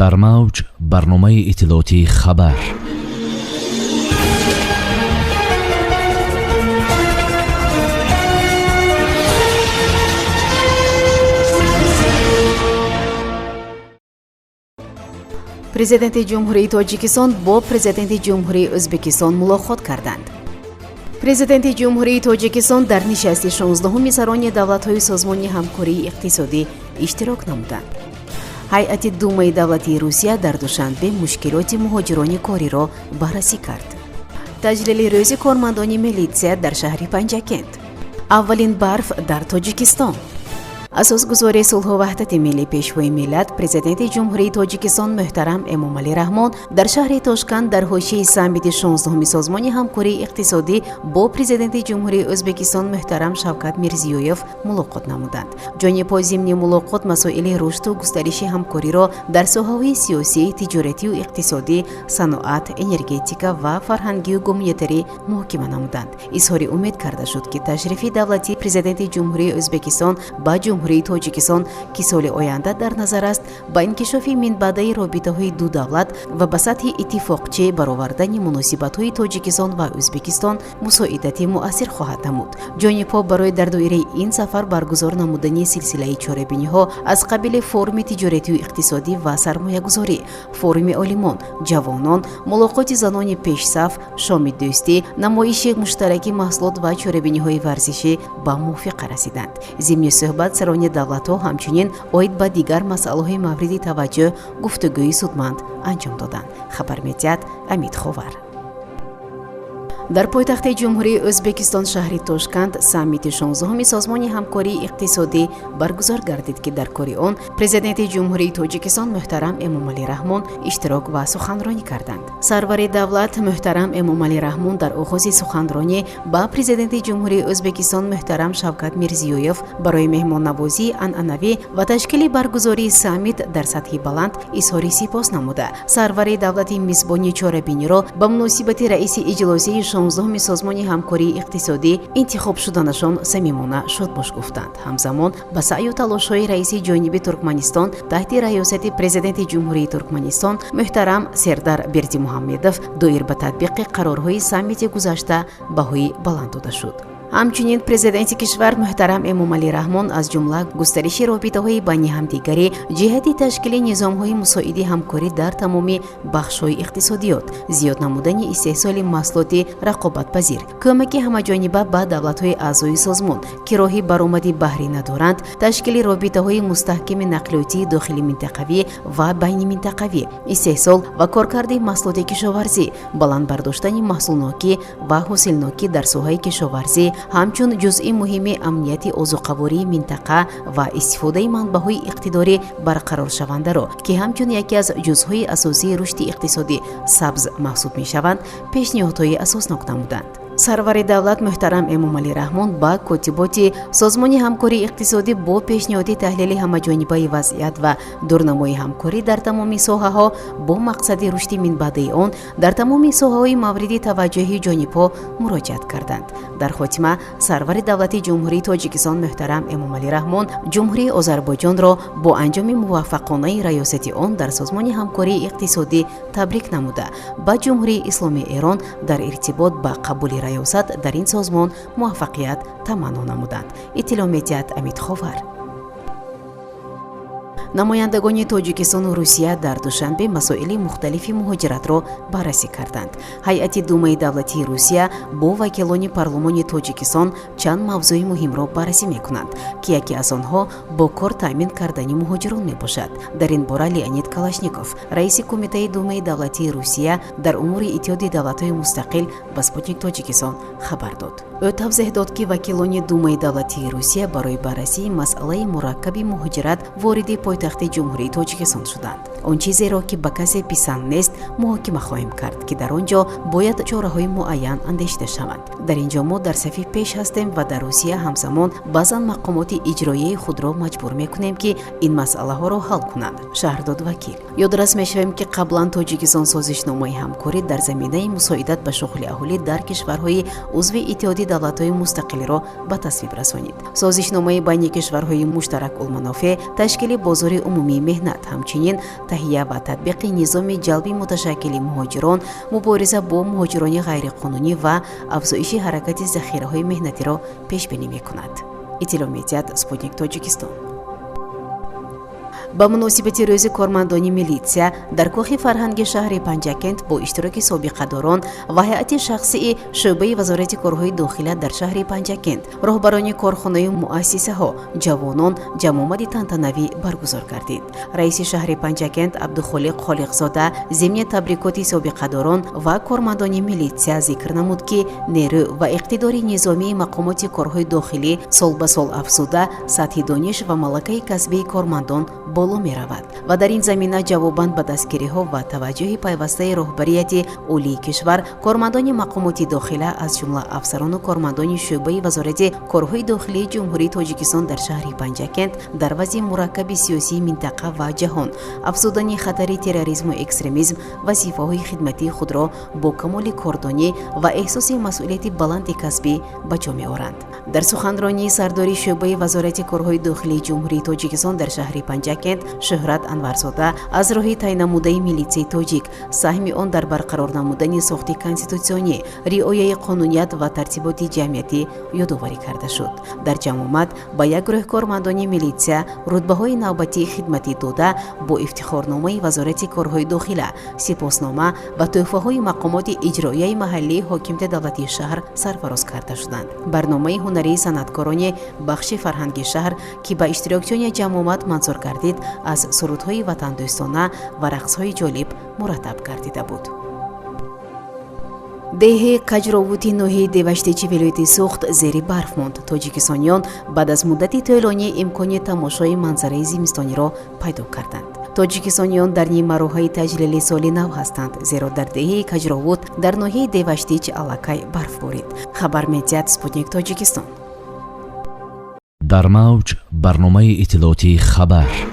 Дар мавҷ барномаи иттилоотии «Хабар». Президенти Ҷумҳурии Тоҷикистон бо Президенти Ҷумҳурии Ӯзбекистон мулоқот карданд. Президенти Ҷумҳурии Тоҷикистон дар нишасти 16-уми сарони давлатҳои Созмони ҳамкории иқтисодӣ иштирок намуданд. Ҳайати Думаи давлатии Русия дар Душанбе мушкилоти муҳоҷирони кориро баррасӣ кард. Таҷлили рӯзи кормандони милитсия дар шаҳри Панҷакент. Аввалин барф дар Тоҷикистон. Асосгузори сулҳу ваҳдати миллӣ, Пешвои миллат, Президенти Ҷумҳурии Тоҷикистон муҳтарам Эмомалӣ Раҳмон дар шаҳри Тошканд дар ҳошияи саммити 16-уми Созмони ҳамкории иқтисодӣ бо Президенти Ҷумҳурии Ӯзбекистон муҳтарам Шавкат Мирзиёев мулоқот намуданд. Ҷонибҳо зимни мулоқот масоили рушду густариши ҳамкориро дар соҳаҳои сиёсӣ, тиҷоратию иқтисодӣ, саноат, энергетика ва фарҳангию гуманитарӣ муҳокима намуданд. Изҳори умед карда шуд, ки ташрифи давлатии Президенти Ҷумҳурии Ӯзбекистон ба Ҷумҳурии Тоҷикистон, ки соли оянда дар назар аст, ба инкишофи минбаъдаи робитаҳои ду давлат ва ба сатҳи иттифоқчӣ баровардани муносибатҳои Тоҷикистон ва Ӯзбекистон мусоидати муассир хоҳад намуд. Ҷонибҳо барои дар доираи ин сафар баргузор намудани силсилаи чорабиниҳо аз қабили форуми тиҷоратию иқтисодӣ ва сармоягузорӣ, форуми олимон, ҷавонон, мулоқоти занони пешсаф, шоми дӯстӣ, намоиши муштараки маҳсулот ва чорабиниҳои варзишӣ ба мувофиқа расиданд. Зимни суҳбат сарони давлатҳо ҳамчунин оид ба дигар масъалаҳои мавриди таваҷҷӯҳ гуфтугӯи судманд анҷом доданд, хабар медиҳад Амид Ховар. Дар пойтахти Ҷумҳурии Ӯзбекистон, шаҳри Тошканд, саммити 16-уми Созмони ҳамкории иқтисодӣ баргузор гардид, ки дар кори он Президенти Ҷумҳурии Тоҷикистон муҳтарам Эмомалӣ Раҳмон иштирок ва суханронӣ карданд. Сарвари давлат муҳтарам Эмомалӣ Раҳмон дар оғози суханронӣ ба Президенти Ҷумҳурии Ӯзбекистон муҳтарам Шавкат Мирзиёев барои меҳмоннавозии анъанавӣ ва ташкили баргузории саммит дар сатҳи баланд изҳори сипос намуда, сарвари давлати мизбони чорабиниро ба муносибати раиси иҷлосияи 16-уми Созмони ҳамкории иқтисодӣ интихоб шуданашон самимона шодбош гуфтанд. Ҳамзамон ба саъю талошҳои раиси ҷониби Туркманистон таҳти раёсати Президенти Ҷумҳурии Туркманистон муҳтарам Сердар Бердимуҳаммедов доир ба татбиқи қарорҳои саммити гузашта баҳои баланд дода шуд. Ҳамчунин Президенти кишвар муҳтарам Эмомалӣ Раҳмон аз ҷумла густариши робитаҳои байни ҳамдигарӣ ҷиҳати ташкили низомҳои мусоиди ҳамкорӣ дар тамоми бахшҳои иқтисодиёт, зиёд намудани истеҳсоли маҳсулоти рақобатпазир, кӯмаки ҳамаҷониба ба давлатҳои аъзои созмон, ки роҳи баромади баҳрӣ надоранд, ташкили робитаҳои мустаҳками нақлиётии дохилиминтақавӣ ва байниминтақавӣ, истеҳсол ва коркарди маҳсулоти кишоварзӣ, баланд бардоштани маҳсулнокӣ ва ҳосилнокӣ дар соҳаи кишоварзӣ ҳамчун ҷузъи муҳими амнияти озуқавории минтақа ва истифодаи манбаъҳои иқтидорӣ барқароршавандаро, ки ҳамчун яке аз ҷузъҳои асосии рушди иқтисоди сабз маҳсуб мешаванд, пешниҳодҳои асоснок намуданд. Сарвари давлат муҳтарам Эмомалӣ Раҳмон ба котиботи Созмони ҳамкории иқтисодӣ бо пешниҳоди таҳлили ҳамаҷонибаи вазъият ва дурнамои ҳамкорӣ дар тамоми соҳаҳо бо мақсади рушди минбаъдаи он дар тамоми соҳаҳои мавриди таваҷҷӯҳи ҷонибҳо муроҷиат карданд. Дар хотима сарвари давлати Ҷумҳурии Тоҷикистон муҳтарам Эмомалӣ Раҳмон Ҷумҳурии Озарбойҷонро бо анҷоми муваффақонаи раёсати он дар Созмони ҳамкории иқтисодӣ табрик намуда, ба Ҷумҳурии Исломии Эрон дар иртибот ба қабули раёсат дар ин созмон муваффақият таманно намуданд, иттилоъ медиҳад Амид Ховар. Намояндагони Тоҷикистону Русия дар Душанбе масоили мухталифи муҳоҷиратро баррасӣ карданд. Ҳайати Думаи давлатии Русия бо вакилони парлумони Тоҷикистон чанд мавзӯи муҳимро баррасӣ мекунанд, ки яке аз онҳо бо кор таъмин кардани муҳоҷирон мебошад. Дар ин бора Леонид Калашников, раиси Кумитаи Думаи давлатии Русия дар умури Иттиҳоди давлатҳои мустақил, ба Спутник Тоҷикистон хабар дод. Ӯ тавзеҳ дод, ки вакилони Думаи давлатии Русия барои баррасии масъалаи мураккаби муҳоҷират вориди пойтахти Ҷумҳурии Тоҷикистон шуданд. Он чизеро, ки ба касе писанд нест, муҳокима хоҳем кард, ки дар он ҷо бояд чораҳои муайян андешида шаванд. Дар ин ҷо мо дар сафи пеш ҳастем ва дар Русия ҳамзамон баъзан мақомоти иҷроияи худро маҷбур мекунем, ки ин масъалаҳоро ҳал кунанд, шарҳ дод вакил. Ёдрас мешавем, ки қаблан Тоҷикистон созишномаи ҳамкорӣ дар заминаи мусоидат ба шуғли аҳолӣ дар кишварҳои узви Иттиҳоди давлатҳои мустақилиро ба тасвиб расонид. Созишномаи байни кишварҳои муштаракулманофеъ ташкили бозори Бозори умумии меҳнат, ҳамчунин таҳия ва татбиқи низоми ҷалби муташаккили муҳоҷирон, мубориза бо муҳоҷирони ғайриқонунӣ ва афзоиши ҳаракати захираҳои меҳнатиро пешбинӣ мекунад. Иттилоъ медиҳад «Спутник Тоҷикистон». Ба муносибати Рӯзи кормандони милитсия дар Кохи фарҳанги шаҳри Панҷакент бо иштироки собиқадорон ва ҳайати шахсии шӯъбаи Вазорати корҳои дохила дар шаҳри Панҷакент, роҳбарони корхонаю муассисаҳо, ҷавонон ҷамъомади тантанавӣ баргузор гардид. Раиси шаҳри Панҷакент Абдухолиқ Холиқзода зимни табрикоти собиқадорон ва кормандони милитсия зикр намуд, ки нерӯ ва иқтидори низомии мақомоти корҳои дохилӣ сол ба сол афзуда, сатҳи дониш ва малакаи касбии кормандон боло меравад ва дар ин замина ҷавобан ба дастгириҳо ва таваҷҷӯҳи пайвастаи роҳбарияти олии кишвар кормандони мақомоти дохила, аз ҷумла афсарону кормандони шӯъбаи Вазорати корҳои дохилии Ҷумҳурии Тоҷикистон дар шаҳри Панҷакент дар вазъи мураккаби сиёсии минтақа ва ҷаҳон, афзудани хатари терроризму экстремизм вазифаҳои хидматии худро бо камоли кордонӣ ва эҳсоси масъулияти баланди касбӣ ба ҷо меоранд. Дар суханронии сардори шӯъбаи Вазорати корҳои дохилии Ҷумҳурии Тоҷикистон дар шаҳри Панҷакент Шӯҳрат Анварзода аз роҳи тай намудаи милитсияи тоҷик, саҳми он дар барқарор намудани сохти конститутсионӣ, риояи қонуният ва тартиботи ҷамъиятӣ ёдоварӣ карда шуд. Дар ҷамъомад ба як гурӯҳ кормандони милитсия рутбаҳои навбатии хидматӣ дода, бо ифтихорномаи Вазорати корҳои дохила, сипоснома ва тӯҳфаҳои мақомоти иҷроияи маҳаллии ҳокимияти давлатии шаҳр сарфароз карда шуданд. Барномаи ҳунарии санъаткорони бахши фарҳанги шаҳр, ки ба иштирокчиёни ҷамъомад мансур гардид, аз сурудҳои ватандӯстона ва рақсҳои ҷолиб мураттаб гардида буд. Деҳаи Каҷровути ноҳияи Деваштичи вилояти Суғд зери барф монд. Тоҷикистониён баъд аз муддати тӯлонӣ имкони тамошои манзараи зимистониро пайдо карданд. Тоҷикистониён дар нимароҳаи таҷлили соли нав ҳастанд, зеро дар деҳаи Каҷровут дар ноҳияи Деваштич аллакай барф борид, хабар медиҳад «Спутник Тоҷикистон». Дар мавҷ барномаи иттилоотии «Хабар».